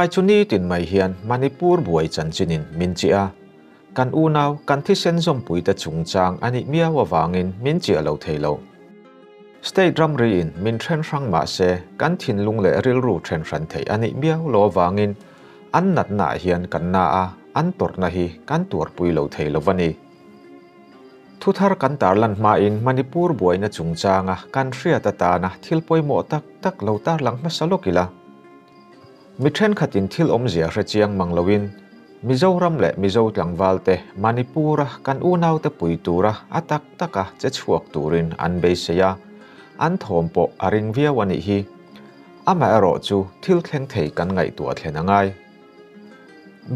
Tunlai chu nitin mai hian Manipur buai chanchinin min chiah a, kan unau, kan thisen zawmpuite chungchang a nih miau avangin min chiah lo thei lo. State ramriin min then hrang mah se kan thinlung leh rilru then hran theih a nih miau lo avangin an natnaah hian kan na a, an tawrhna hi kan tuarpui lo thei lo va ni. Thuthar kan tarlan hmain Manipur buaina chungchanga kan hriat atana thil pawimawh tak tak lo tarlang hmasa lawk ila. Mi thenkhatin thil awmzia hre chiang mang loin Mizoram leh Mizo tlangvalte Manipur-a kan unaute pui tura a tak taka che chhuak turin an beisei a, an thawm pawh a ring viau a nih hi. Amaherawhchu thil thleng thei kan ngaihtuah thlen a ngai.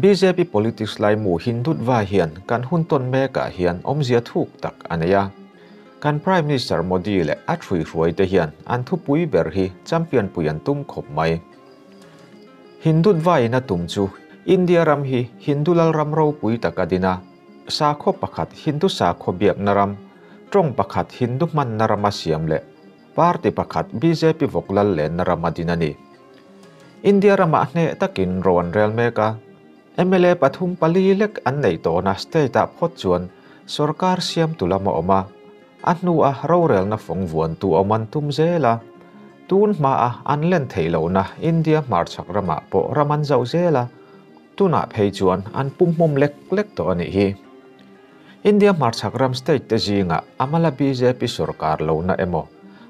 Bjp politics laimu Hindutva hian kan hun tawn mekah hian awmzia thuk tak a nei a. Kan Prime Minister Modi leh a ṭhuihruaite hian an thupui ber hi champion pui an tum khawp mai. Hindutva in a tum chu India ram hi Hindu lalram ropui tak a din a, sakhaw pakhat Hindu sakhaw biakna ram, ṭawng pakhat Hindu hmanna rama siam leh party pakhat bjp vawk lal lenna ram a din a ni. India ramah hneh takin ro an rel mek a, mla pathum pali lek an neih tawhna state-ah phawt chuan sorkar siamtu lam a awm a, a hnua rorelna fawng vuantu awm an tum zel a, tun hmaa an len theih lohna India hmarchhak ramah pawh ram an zauh zel a, tunah phei chuan an pumhmawm lek lek tawh a nih hi. India hmarchhak ram state te zingah Amala bjp sorkar lohna emaw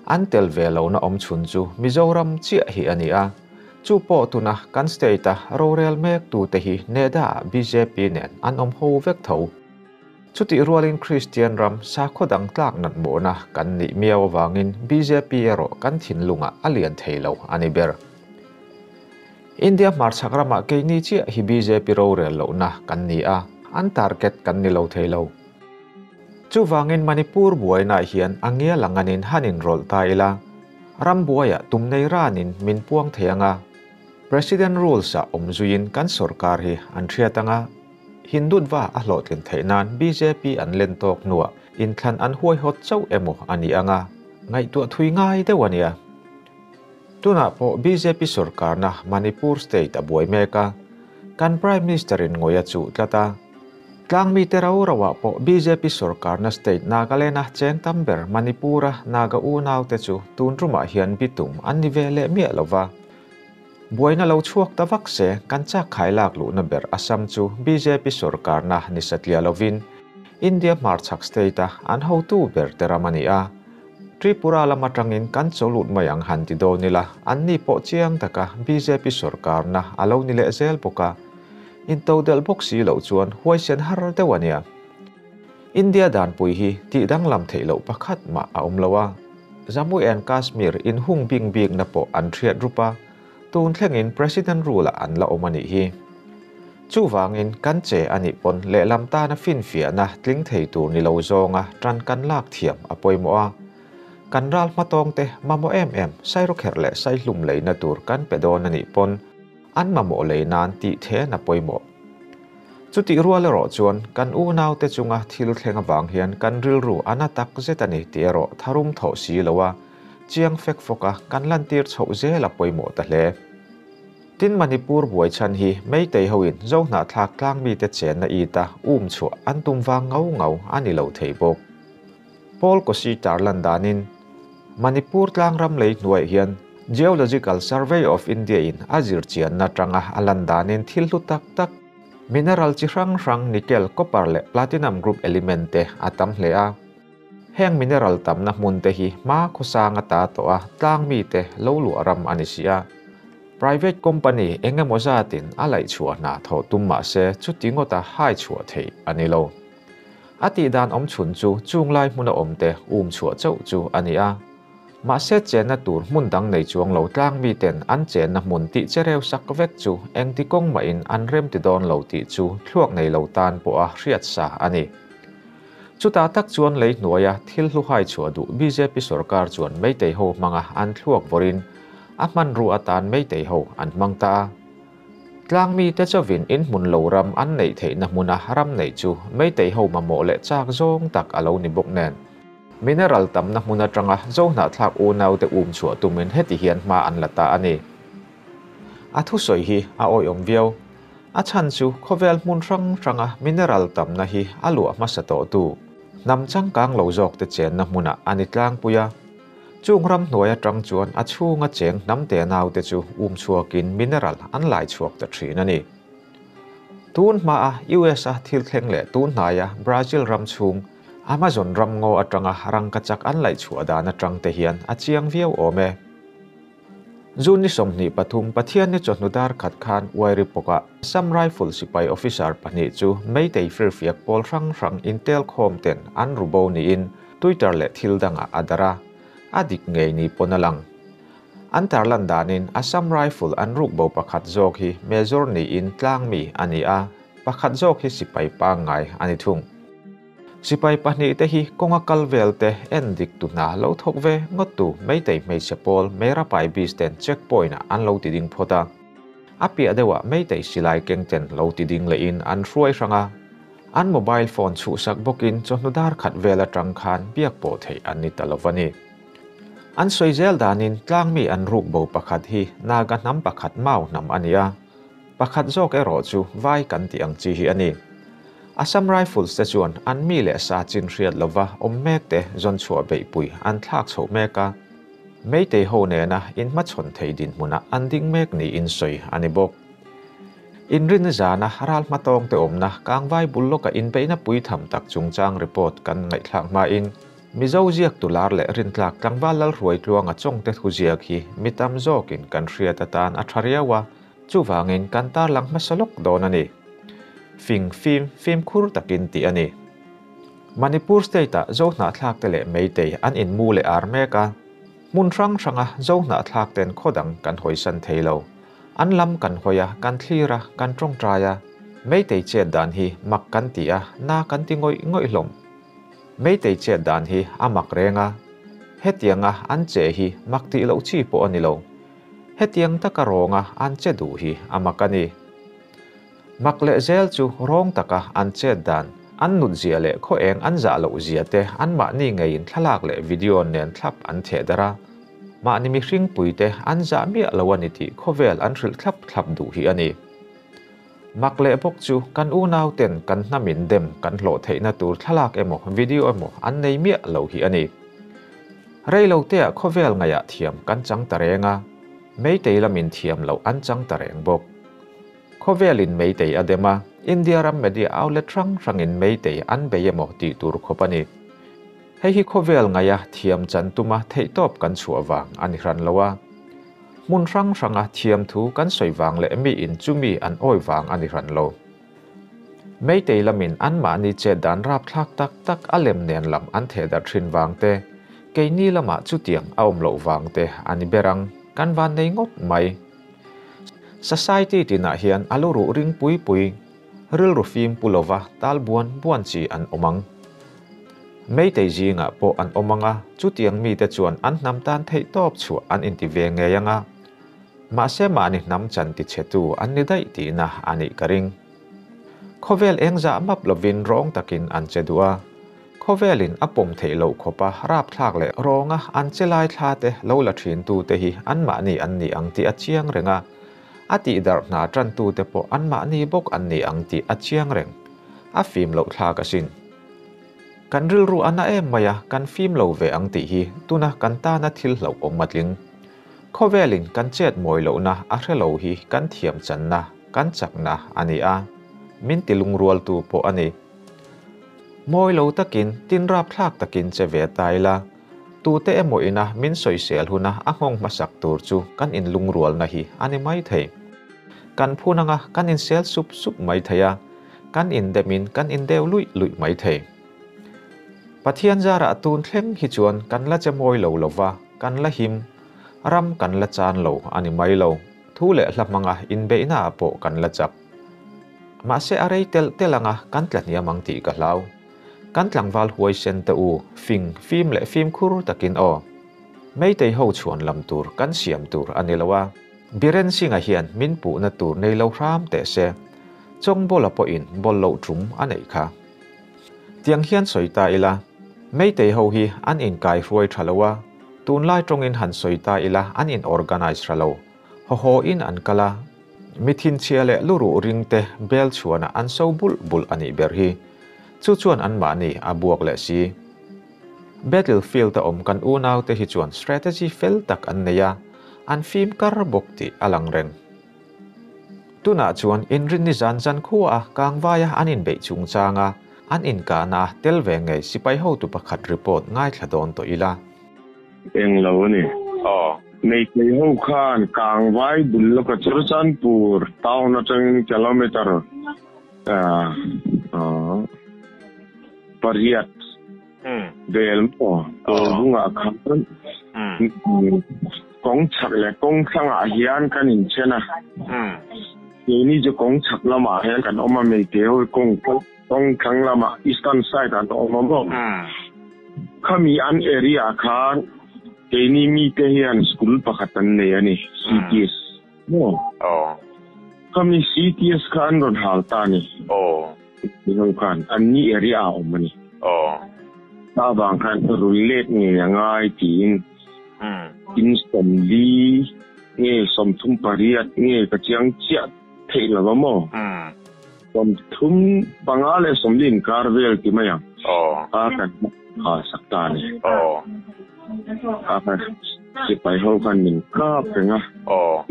an tel ve lohna awm chhun chu Mizoram chiah hi a ni a, chu pawh tuna kan state a rorel mek tute hi NEDA-ah bjp nen an awm ho vek tho. Chutih rualin Kristian ram sakhaw dang tlak nat mawhna kan nih miau avangin bjp erawh kan thinlungah a lian thei lo a ni ber. India hmarchhak ramah keini chiah hi bjp rorel lohna kan ni a, an target kan ni lo thei lo. Chuvangin Manipur buainaah hian a ngial ang anin han inrawlh ta ila, ram buaiah tum nei ranin min puang thei ang a, President rules-ah awm zuiin kan sorkar hi an hriat ang a, Hindutva a hlawhtlin theih nan bjp an len tawk hnuah inthlan an huaihawt chauh emaw a ni ang a, ngaihtuah thui ngai deuh a nia. Tunah pawh bjp sorkarna Manipur state a buai mek a, kan Prime Minister-in ngawih a chuh tlat a. Tlangmite rau rauah pawh bjp sorkarna state Nagaland-a cheng tam ber Manipur-a Naga unaute chu tun tumah hian bitum an ni ve leh miah lo va. Buaina lo chhuak ta vak se kan chak khai lak luhna ber Assam chu bjp sorkarna ni satliah lovin India hmarchhak state-a an hotu ber te ram a ni a. Tripura lam atangin kan chaw lut mai ang han ti dawn ila, anni pawh chiang taka bjp sorkarna a lo ni leh zel bawk a. Intodelh bawk si loh chuan huaisen har deuh a nia. India danpui hi tih danglam theih loh pakhat mah a awm lo a. Jammu and Kashmir inhung bing bikna pawh an hriat rup a, tun thlengin President rule-ah an la awm a nih hi. Chuvangin kan che a nih pawn lehlam tana finfiahna tling thei tur ni lo zawnga tan kan lak thiam a pawimawh a. Kan ral hmatawngte mamawh em em sairawkherh leh saihlum leina tur kan pe dawn a nih pawn an mamawh lei nan tih then a pawimawh. Chutih rual erawh chuan kan unaute chunga thil thleng avang hian kan rilru a na tak zet a ni tih erawh tharum thawh si lo a, chiang fek fawk a kan lantir chhoh zel a pawimawh ta hle. Tin Manipur buai chhan hi Meitei hoin Zohnahthlak tlangmite chenna it a um chhuah an tum vang ngau ngau a ni lo thei bawk. Paul Kosy tarlan danin Manipur tlangram lei hnuaiah hian Geological Survey of India in a zir chianna tanga a lan danin thil hlu tak tak, mineral chi hrang hrang nickel, copper leh platinum group element te a tam hle a. Heng mineral tamna hmun te hi hma khawsang ata tawh a tlang mite lo luah ram a ni si a. Private company eng emaw zatin a laih chhuah hna thawh tum mah se chuti ngawta hai chhuah theih a ni lo. A tih dan awm chhun chu chung lai hmuna awm te um chhuah chauh chu a ni a. Mahse chenna tur hmun dang nei chuang lo tlang miten an chenna hmun tih che reu sak vek chu engti kawng mahin an rem ti dawn lo tih chu thluak nei lo tan pawha hriat sa a ni. Chutah tak chuan lei hnuaia thil hluhai chhuah duh bjp sorkar chuan Meitei ho hmanga an thluak vawrin a hmanrua atan Meitei ho an hmang ta a. Tlang mite chawin in hmun lo ram an neih theihna hmuna ram neih chu Meitei ho mamawh leh chak zawng tak a lo ni bawk nen. Mineral tamna hmun atanga Zohnahthlak unaute um chhuah tumin heti hian hma an la ta a ni. A thusawi hi a awihawm viau. A chhan chu khawvel hmun hrang hranga mineral tamna hi a luah hmasa tawhtu hnam changkang lo zawkte chenna hmunah a ni tlangpui a. Chung ramhnuai atang chuan a chhunga cheng hnam te naute chu um chhuakin mineral an lai chhuak ta thin a ni. Tun hmaa US a thil thleng leh tun hnaia Brazil ram chhung Amazon ram ngaw atanga rangkachak an laih chhuah dan atang te hian a chiang viau awm e. June ni 23 Pathian ni chawhnu dar khat khan Uairipawkah Assam Rifle sipai officer pahnih chu Meitei firfiak pawl hrang hrang intel khawm ten an ru bo niin Twitter leh thil dangah a darh a, a dik ngei ni pawn a lang. An tarlan danin Assam Rifle an ruk bo pakhat zawk hi Major niin tlangmi a ni a, pakhat zawk hi sipai pangngai a ni thung. Sipai pahnihte hi kawnga kal vel te en dik tu hna lo thawk ve ngawt tu Meitei hmeichhe pawl Mera Pai Bis ten check point ah an lo ti ding phawt a. A piah deuhah Meitei silai keng ten lo ti ding lehin an hruai hrang a. An mobile phone chhuhsak bawkin chawhnu dar khat vel atang khan biak pawh theih an ni ta lo va ni. An sawi zel danin tlangmi an ruk bo pakhat hi Naga hnam pakhat mau hnam a ni a. Pakhat zawk erawh chu vai kan tih ang chi hi a ni. Assam Rifles te chuan an mi leh sa chin hriat lova awm mek te zawn chhuah beihpui an thlak chhoh mek a. Meitei ho nena inhmachhawn thei dinhmunah an ding mek niin sawi a ni bawk. Inrinna zana ral hmatawng te awmna Kangvai bul lawka inbeihna pui tham tak chungchang report kan ngaihthlak hmain Mizo ziaktu lar leh rintlak tlangval Lalhruaitluanga chawngte thuziak hi mi tam zawkin kan hriat atan a tha riau a, Chuvangin kan tarlang hmasa lawk dawn a ni. Fing fim fimkhur takin tih a ni. Manipur state-ah Zohnahthlakte leh Meitei an inmu leh ar mek a. Hmun hrang hranga Zohnahthlakten khaw dang kan hawisan thei lo. An lam kan hawi a, kan thlir a, kan tawngtai a. Meitei chet dan hi mak kan ti a, na kan ti ngawih ngawih hlawm. Meitei chet dan hi a mak reng a. Hetianga an che hi mak tih loh chi pawh a ni lo. Hetiang taka rawnga an che duh hi a mak a ni. Mak leh zel chu rawng taka an chet dan, an nut zia leh khaw eng an zah loh zia te anmahni ngeiin thlalak leh video nen thlap an theh darh a. Mahni mihring puite an zah miah lo a ni tih khawvel an hrilh thlap thlap duh hi a ni. Mak leh bawk chu kan unau ten kan hnamin dem kan hlawh theihna tur thlalak emaw video emaw an nei miah lo hi a ni. Rei lo teah khawvel ngaihah thiam kan chang ta reng a, Meitei lamin thiam loh an chang ta reng bawk. Khawvelin Meitei a dem a, India ram media outlet hrang hrangin Meitei an bei emaw tih tur khawp a ni. Hei hi khawvel ngaiha thiam chan tuma theihtawp kan chhuah vang a ni hran lo a. Hmun hrang hranga thiam thu kan sawi vang leh miin chumi an awi vang a ni hran lo. Meitei lamin anmahni chet dan rapthlak tak tak a lem nen lam an theh darh thin vang te, keini lamah chutiang a awm loh vang te a ni ber ang, kan van nei ngawt mai. Society tinah hian a lu ruh ring pui pui, rilru fim pu lova tal buan buan chi an awm ang. Meitei zingah pawh an awm ang a, chutiang mite chuan an hnam tan theihtawp chhuah an inti ve ngei ang a. Mahse mahni hnam chan tichhetu an ni daih tihna a nih ka ring. Khawvel eng zah map lovin rawng takin an che duh a. Khawvelin a pawm theih loh khawpa rapthlak leh rawnga an che lai thla te lo la thintute hi anmahni an ni ang tih a chiang reng a. A tihdarh hna tantute pawh anmahni bawk an ni ang tih a chiang reng. A fim loh thlak asin. Kan rilru a na em mai a, kan fim lo ve ang tih hi tuna kan tana thil hlauhawm a tling. Khawvelin kan chet mawi lohna a hre lo hi kan thiam channa, kan chakna a ni a, min ti lungrualtu pawh a ni. Mawi lo takin, tin rapthlak takin che ve ta ila, tute emaw ina min sawisel huna a nghawng hmasak tur chu kan inlungrualna hi a ni mai thei. Kan phun anga kan insel sup sup mai thei a, kan indemin kan indeu luih luih mai thei. Pathian zarah tun thleng hi chuan kan la che mawi lo lova, kan la him, ram kan la chan lo a ni mai lo, thu leh hla hmanga inbeihnaah pawh kan la chak. Mahse a rei telh telh anga kan tla hniam ang tih ka hlau. Kan tlangval huaisen te u, fing, fim leh fimkhur takin aw. Meitei ho chhuan lam tur kan siam tur a ni lo a. Biren Singh-a hian min puhna tur nei lo hram teh se. Chawngbawla pawhin bawl loh tum a neih kha. Tiang hian sawi ta ila, Meitei ho hi an inkai hruai tha lo a, tunlai tawngin han sawi ta ila an in organize tha lo. Haw haw in an kal a, mi thinchhia leh luruh ring te bel chhuanah an so bulh bulh a nih ber hi. Chu chuan anmahni a buak leh si. Battlefield a awm kan unaute hi chuan strategy fel tak an nei a, an fim kar bawk tih a lang reng. Tunah chuan inrinni zan zan khuaah Kangvaia an inbeih chungchanga an inkahna tel ve ngei sipai hotu pakhat report ngaithla dawn tawh ila. Eng lo a ni. Aw. Meitei ho khan Kangvai bul lawka Churachandpur town atangin kilometer pariat vel maw Tualbungah khan kawng chhak leh kawng thlangah hian kan inthen a. Keini chu kawng chhak lamah hian kan awm a, Meitei ho hi kawng thlang lamah eastern side ah an awm a maw. Khami an area ah khan keini mite hian school pakhat an nei a ni, CTS maw? Aw. Khami CTS kha an rawn hal ta a ni. Aw. Mizo khan an ni area ah a awm a ni. Aw. Ta avang khan rul let ngei a ngai tiin in 40 nge 38 nge ka chiang chiah theih lo a maw? 35 leh 40 inkar vel ti mai ang. A kan ha sak ta a ni. A kha sipai ho khan min kap reng a.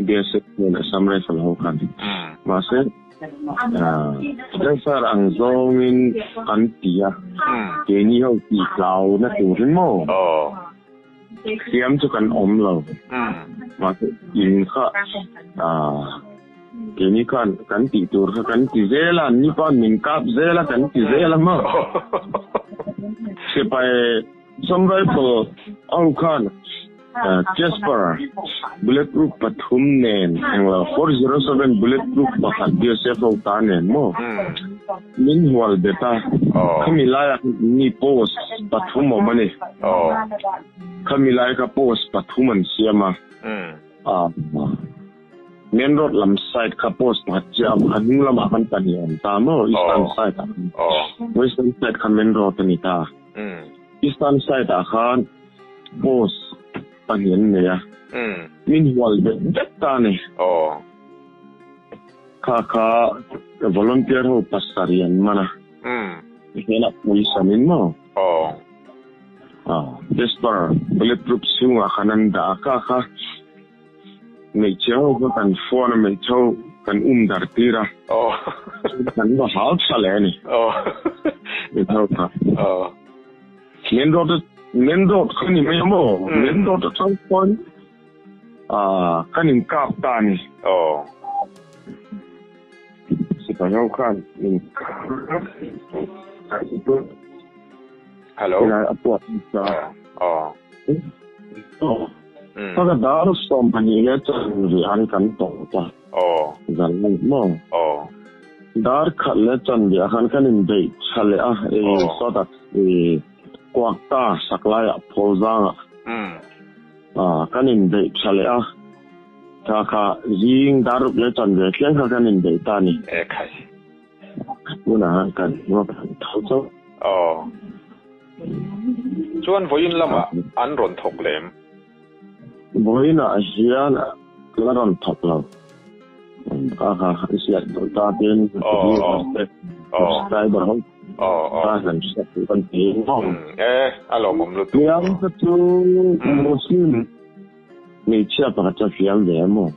BSF nen Assam Rifle ho khan. Mahse Lalsar ang zawngin an ti a. Keini ho tih tlau na turin maw? Hliam chu kan awm lo. Mahse in kha keini khan kan tih tur kha kan ti zel a, anni pawh min kap zel a kan ti zel a maw. Sipai Assam Rifle ho khan Casper bulletproof pathum nen englo 407 bulletproof pakhat BSF ho ta nen maw min hual bet a, khami laiah khan anni post pathum awm a ni. Khami lai kha post pathum an siam a, main road lam side kha post pakhat chiah a awm a, a hnung lamah khan pahnih a awm ta maw eastern side ah khan, western side kha main road a ni ta. Eastern side ah khan post pahnih an nei a, min hual bet vek ta a ni. Kha kha volunteer ho pasarih an man a, tihian a pawisa min maw? Desper bulletproof chhungah khan an dah a, kha kha hmeichhia ho kha kan phone a hmeichhe ho kan um dar tir a, kan va hau tha leh a ni. Hmeichhe ho kha. Main road main road kha ni mai a maw? Main road atang chuan Kan inkap ta a ni. Aw. Sipai ho khan min kap Hello. Silai a puak nasa. Aw. Aw. Ka ka dar 12 leh chanve an kan tawp a. Aw. Zan lam maw? Aw. Dar khat leh chanve ah khan kan inbeih tha leh a. Sawtah kuakta saklaiah Phawlzangah. Kan inbeih tha leh a, kha kha zing dar ruk leh chanve thleng kha kan inbeih ta a ni. E khai. Tunah khan kan hma kan tho chauh. Aw. Chuan vawiin lamah an rawn thawk lem? Vawiinah hian la rawn thawk lo. Kha kha an hriat duh ta tin subscriber ho ta kan hriat duh kan ti maw. E a lawmawm lutuk. Hliam kha chu Muslim hmeichhia pakhat chu a hliam ve maw.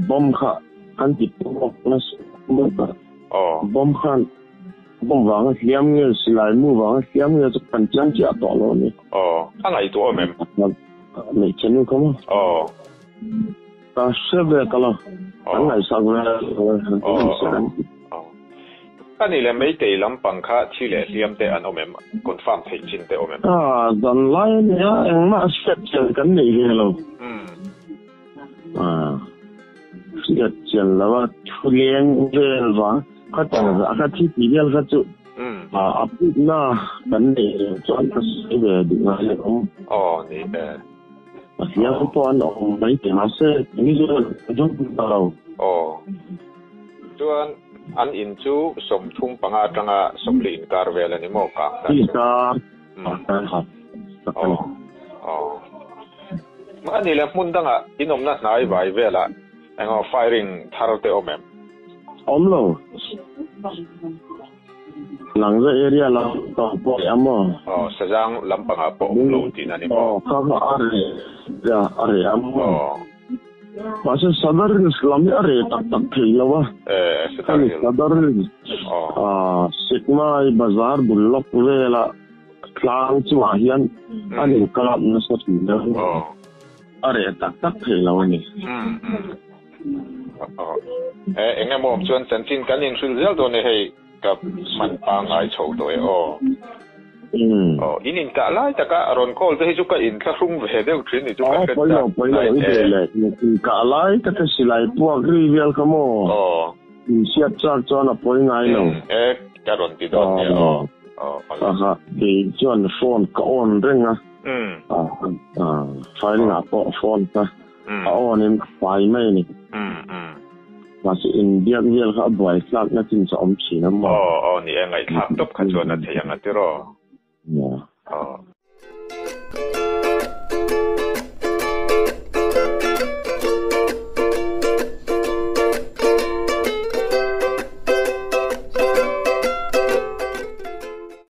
Bomb kha kan ti pawk nasa bawk a. Bomb khan bomb vanga hliam nge silai mu vanga hliam nge chu kan chiang chiah tawh lo a ni. A ngaihtuah awm em? Hmeichhe nu kha maw? Ka hre ve ta lo. Kan ngaihsak ve lo e. A nih leh Meitei lampang kha thi leh hliam te an awm em? Confirm theih chin te awm em? Zan lai a nia, engmah hriat chian kan nei ve lo. Hriat chian lo a, thu leng vel vang kha kha thi tih vel kha chu a putna kan neih loh chuan ka sawi ve duh ngai lo. Aw ni e. A hliam pawh an awm mai thei mahse Mizoram an zawng ta lo. Aw. Chuan an in chu 35 atanga 40 inkar vel a ni maw kang ta chu? Inkar. Aw. Aw. Ani leh hmun dangah in awmna hnai vai velah eng firing thar te awm em? Awm lo. Langza area lam pang pawh a maw? Aw, Sazang lampangah pawh awm lo tihna ni maw? Aw, kha kha a reh a, a reh a maw? Aw. Mahse Sadar Hills lam hi a reh tak tak thei lo a. Eh, Sadar Hills. Sadar Hills. Aw. Ah, Sikmai bazar bul lawk vela tlang chungah hian an inkap nasa thin deuh. Aw. A reh tak tak thei lo a ni. Umm umm. Aw. Eh, eng emaw awm chuan chanchin kan inhrilh zel dawn e hei ka hman pangngai chho tawh e aw. Umm. Aw, in inkah lai taka a rawn call te hi chu ka inthlahrung ve deuh thin ni chu ka Aw, hre pawi lo, chak pawi lo, nai i e. ve leh inkah lai taka silai puak ri vel kha maw? Aw. Inhriat chak chuan a pawi ngai lo. Umm, e, ka rawn ti dawn nia aw. Aw, awle. Aha, kei chuan phone ka on reng a. Filing ah pawh phone kha a on in a fai mai a ni. Mahse inbiak vel kha a buai tlak na chin chu a awm thin a maw? Aw aw ni e, ngaihthlak tawp kha chuan a thei ang a tiraw? Aw.